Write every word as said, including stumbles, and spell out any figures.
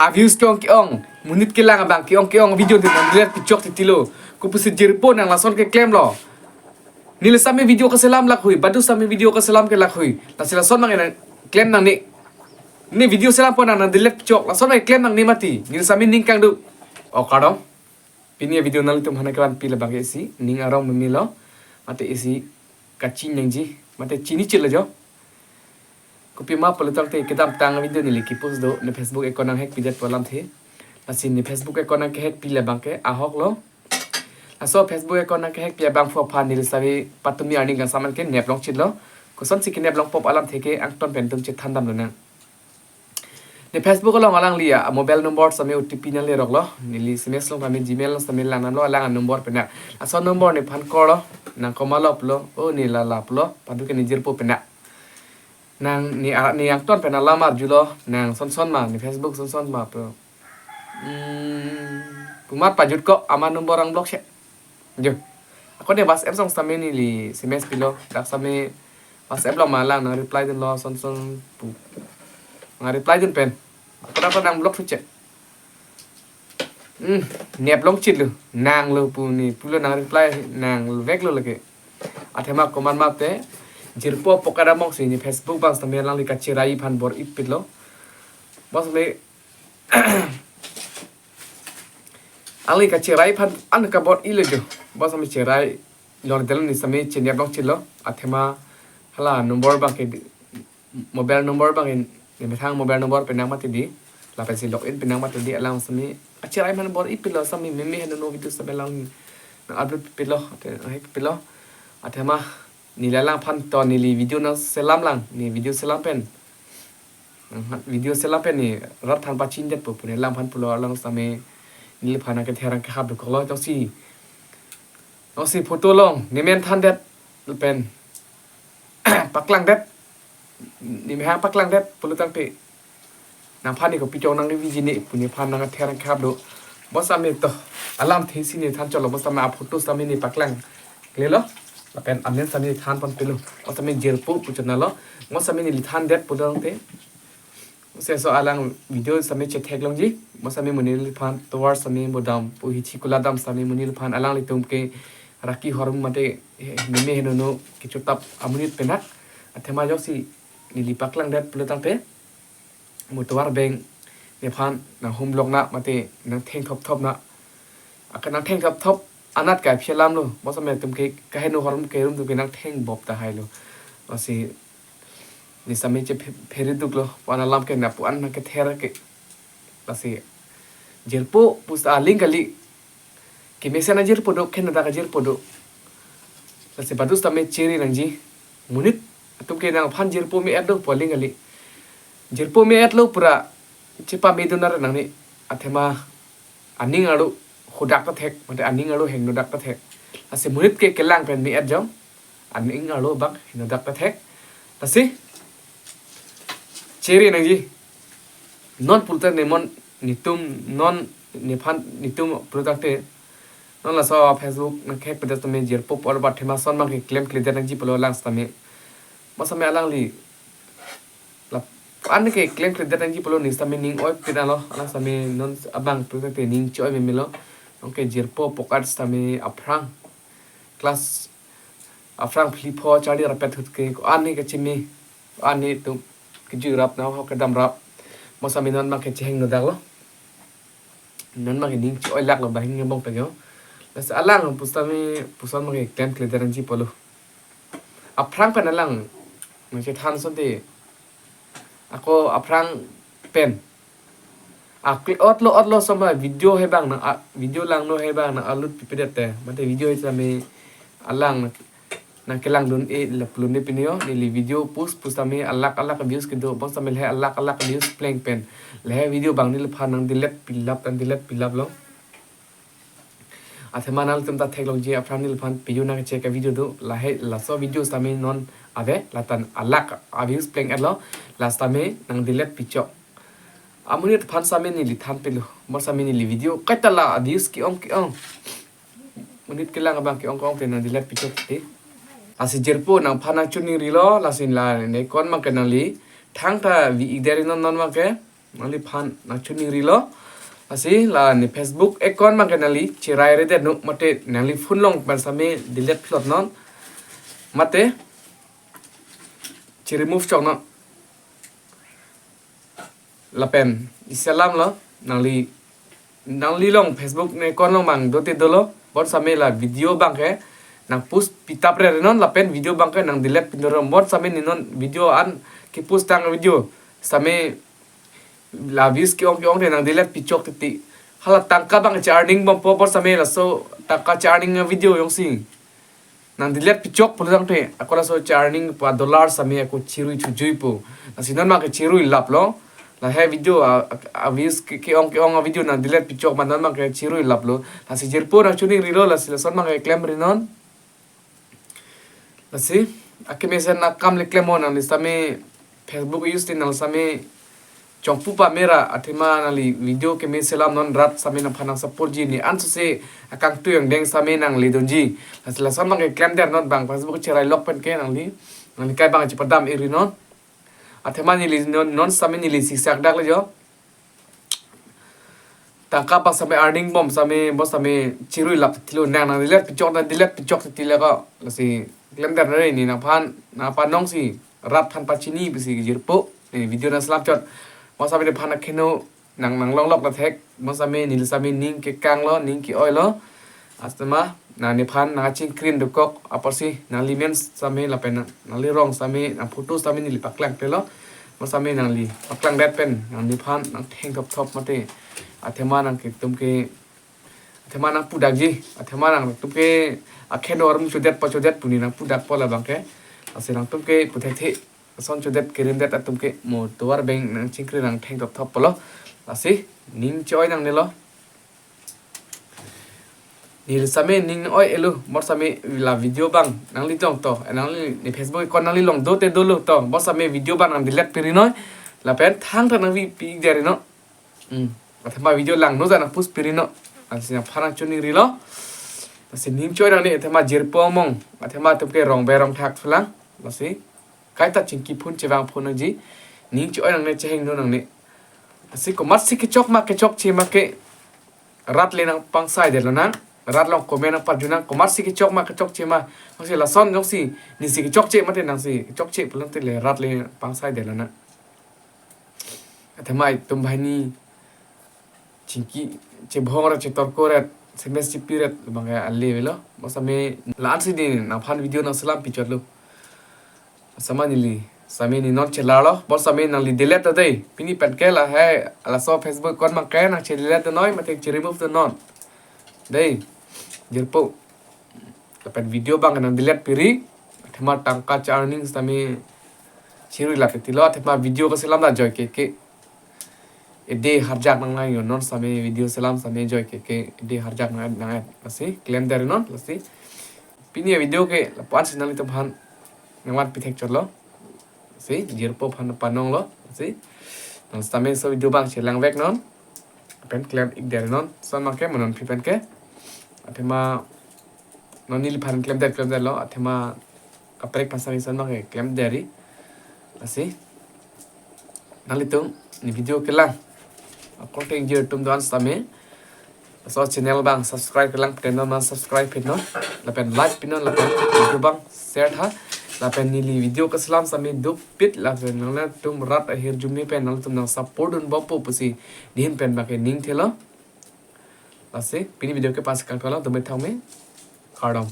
a-views ke-ong ke-ong, monit kelang abang ke-ong ke-ong video dun nang delete pichok titilo. Kopusi jirpo nang lason keklemlo. Neli sitame video kaselam lakhui, badu sitame video kaselam ke lakhui. Lasi lason abang nang klem nangne. Ne video selam pon nang delete pichok, lason abang klem nangne mati. Neli sitame ning kangduk. O kardom. Pini video nanglitum aphan kevanpi labang ke isi ning arong memelo. Mate isi kachini nangji, mate chini chilo jo. Kopima pulotangte kedamtang video neli kepost do, ne Facebook account nang hack pidet pu alamthe. Lasi ne Facebook account nang ke hack pi labang ke ahok lo. Laso Facebook account nang ke hack pi abangphu aphan neli sitame patumi arni kangsam an ke nep longchitlo. Kosonsi kenep longpo pu alamthe ke angton pen itum chethan damlonang. Ne Facebook along alangli a-mobile number sitame O T P nangleroklo. Neli S M S along sitame Gmail along sitame lang damlo alang a-number pen nang. Laso number nephan call lo, nang komatlo pulo, o ne lala pulo, padu ke ne jirpo pen nang. Nang ne a-, ne angton pen alam arjulo, nang sonson ma, ne Facebook sonson ma pulo. Hmm, komat pajut ko, amat number nang block se. Jo. Ako ne WhatsApp along sitame neli S M S pilo, dak sitame WhatsApp along ma lang nang reply dunlo sonson pu. Nang reply dun pen. Ako dak nang block suche. Hmm, nep longchitlo, nanglo pu ne pulo nang reply nangveklo lake. Athema komat mate, jirpo pokat among si ne Facebook abang sitame alangli kacherai aphan bor-ipitlo. Bos me Alangli kacherai aphan an kabor-ilo jo. Bos sitame cherai lor del ne sitame chenep longchitlo. Athema hala number abang ke di-, mobile number abang ke ne methang mobile number pen nang mati di. Lapensi login pen nang mati di alang sitame. Acherai aphan bor-ipitlo sitame meme heno no video sitame alang nang upload pitlo. Ate, nang hack pitlo. Athema neli alangphan to neli video nang selam lang. Ne video selam pen. Aha, video selam pen ne rat than pachindet po pu ne alangphan pulo alang sitame neliphan nang kether nang kehap dokoklo jongsi. Jongsi photo along ne men thandet pen paklangdet. Ne mehang paklangdet pulotangte. Nangphan ne kopi chong nang review ji ne pu nephan nang kether nang kehap do. Bos sitame to alamthe si ne than cholo bos sitame a-photo sitame ne paklang. Klelo. Lapen amen sitame than pon pilo. Bos sitame jirpo pu chonalo. Bos sitame neli thandet pulotangte. Seso alang video sitame chetheklongji. Bos sitame monit neliphan tovar sitame bodam pu hichi kula dam sitame monit neliphan alanglitum ke raki hormu mate, eh, meme heno no kechotap amonit pen nang. Athema jongsi neli paklangdet pulotangte. Mo tovar abang nephan nang home vlog nang mate nang thengthop thop nang. Akan nang thengthop thop anat ka phi alamlo. Bos sitame atum ke kaheno hormu ke rum atum ke nang thengbop tahailo. Lasi ne sitame che phe-, pheriduklo. Pu an alam ke na pu an nang kether ke. Lasi jirpo pu sita aling kali. Kemesen ajirpo do, khenodak ajirpo do. Lasi badu sitame chere nangji. Monit atum ke nangphan jirpo me-et do pu aling kali. Jirpo me-etlo pura chepamedun nangne. Athema aning arlo hodak ta thek, mate aning arlo henodak ta thek. Lasi monit ke kelang pen me-et jong. Aning arlo abang henodak ta thek. Lasi chere nangji. Non pulotangte ne mon netum non nephan netum pulotangte. Non laso Facebook nang hack pidet sitame jirpo pu arlo athema lason abang ke klemkledet nangji pulo alang sitame. Bos sitame alangli. La an ke klemkledet nangji pulo ne sitame ning oi pit alo alang sitame non abang pulotangte ning choi memelo. Non ke jirpo pokat sitame aphrang. Class aphrang phli pho charli rapet ahut ke ko-an ne kachimi, ko-an ne atum kejui rap nang ho kedam rap. Bos sitame non abang ke cheheng nodaklo. Non abang ke ning choi laklo bahing ngebong pegyo. Lasi alang pusitame puson abang ke klemkledet nangji pulo. Aphrang pen alang nang chethan asonte. Ako aphrang pen. Akli otlo otlo soma video hebang nang a-, video langno hebang nang upload pipedet te. Mate video sitame alang nang kelangdun-e lapu ne pini yo. Neli video post pusitame alak alak views kedo. Bos sitame lahei alak alak views pleng pen. Lahei video abang neliphan nang delete pilap nang delete pilaplo. Athema nanglitum ta theklongji aphrang neliphan piyu nang check a-video do. Lahei laso video sitame non ave lata alak a-views pleng-etlo. Lasi sitame nang delete pichok. Amonit aphan sitame neli than pilo. Bos sitame neli video kaita la a-views ke-ong ke-ong. Monit kelang abang ke-ong ke-ong te nang delete pichok te. Lasi jirpo nangphan nang chunirilo lasi la ne kon abang ke nangli thangta vi-ik deri non non abang ke. Nangliphan nangchoningri lo. Lasi la ne Facebook account abangke nangli cherai redet non mate nangli phone along pen same delete plot non. Mate che-remove chok non. Lapen isi alam lo, nangli nangli along Facebook ne account along abang dote dolo, bonsitame la video abangke nang post pitap renon lapen video abangke nang delete pindoro, bonsitame ne non video an ke-post tang video sitame la views ke-ong ke-ong te nang delete pichok titi. Hala tangka abang che-earning bompo, bonsitame laso tangka che-earning video jongsi nang delete pichok pulo tangte, ako laso che-earning pu a-dollar sitame ako chirui thujuipo. Lasi non abangke chirui laplo. La he video a, a, a views ke, ke-ong ke-ong a video nang delete pichok ma non abangke chirui laplo. Lasi jirpo nangchoningri lo, lasi lason abangke klem renon. Lasi akemesen akam le klemnon, nangli sitame Facebook use te nang sitame chongpu pamera, athema nangli video keme selam non, rat sitame nangphan nang support ji, ne ansose akangtui angdeng sitame nangledunji. Lasi lason abangke klemdet non, bang Facebook cherai lok pen ke nangli, nangli kai abang chepadam iri non. Athema neli non, non sitame neli siksak dak le jo. Tangka abang sitame earning bom sitame, bonsitame chirui lap tilo, nang nang delete pichok, nang delete pichok tilo ko. Lasi klemdet nang ne nangphan nangpanongsi rat aphan pachini pusi jirpo. Ne video nang selam chot. Bonsitame nephan akheno nang nang longlok lathek. Bonsitame neli sitame ning kekang lo, ning ke-oi lo. Athema nang nephan nang chingkrin dokok apotsi nangli men sitame lapen nang, nangli rong sitame, nang photo sitame neli paklang telo. Bonsitame nangli paklangdet pen nang nephan nang thengthop thop mate athema nangtum ke, athema nang pudakji, athema nangtum ke akheno armu chodet pachodet pu ne nang pudakpo labangke. Lasi nangtum ke puthethe ason chodet kerimdet atum ke mo tovar beng nang chingkri nang thengthop thop pulo. Lasi ning che-oi nangne lo. Neli sitame ning oi-elo, bonsitame la video abang nangli jong to, eh, nangli ne Facebook account nangli along dote dolo to, bonsitame video abang nang delete piri noi. Lapen thangta nang vi pi der non. Hmm. Athema video langno ja nang post piri non. Lasi nangphan nangchoningri lo. Lasi ning che-oi nangne, athema jirpo among, athema atum ke rong berong thak thulang. Lasi kaita chingki phone chevang phone nangji. Ning che-oi nangne, chehingno nangne. Lasi komatsi kechok ma kechokche ma ke rat le nangpangsai detlo nang. Rat along comment nangparju nang, komatsi kechok ma kechokche ma. Lasi lason jongsi nesi kechokche mate nangsi kechokche pulote le rat le pangsai detlo nang. Athema itum banghini chingki chebhong ret, chetorko ret, semes chipi ret abangke ale avelo. Bonsitame la-ansi ne nangphan video nang selam pichotlo. Athema neli sitame ne non chelarlo, bonsitame nangli delete ta dei. Pini pen ke la he, laso Facebook account abangke nang che-delete noi mate che-remove non. Dei, jirpo. Lapen video abang nang delete piri. Athema tangka che-earning sitame chirui lap tilo, athema video keselam ta joike ke. Ede harjak nang lang yo, non sitame video selam sitame joike ke, ede harjak nang nang asi klem der non, lasi. Pini video ke lapu-ansi nanglitumphan nangvan pithek chotlo. Lasi jirpo aphan panonglo, lasi. Nang sitame laso video abang chelang vek non. Pen klem ik der non. Lason abangke mo non aphi pen ke. Athema non neliphan klemdet klemdetlo, athema kaprek aphan sitame lason abangke klem deri. Lasi nanglitum ne video kelang akorte ingjir atum do-an sitame laso channel abang subscribe kelang pen non, subscribe pin non, lapen like pin non, lapen video abang share tha, lapen neli video keselam sitame dopik, lapen nanglitum rat ahirjume pen nanglitum nang support dunbompo pusi nehin pen abangke ning thelo. Lasi pini video ke pas kangtolo, tumit thangme, kardom.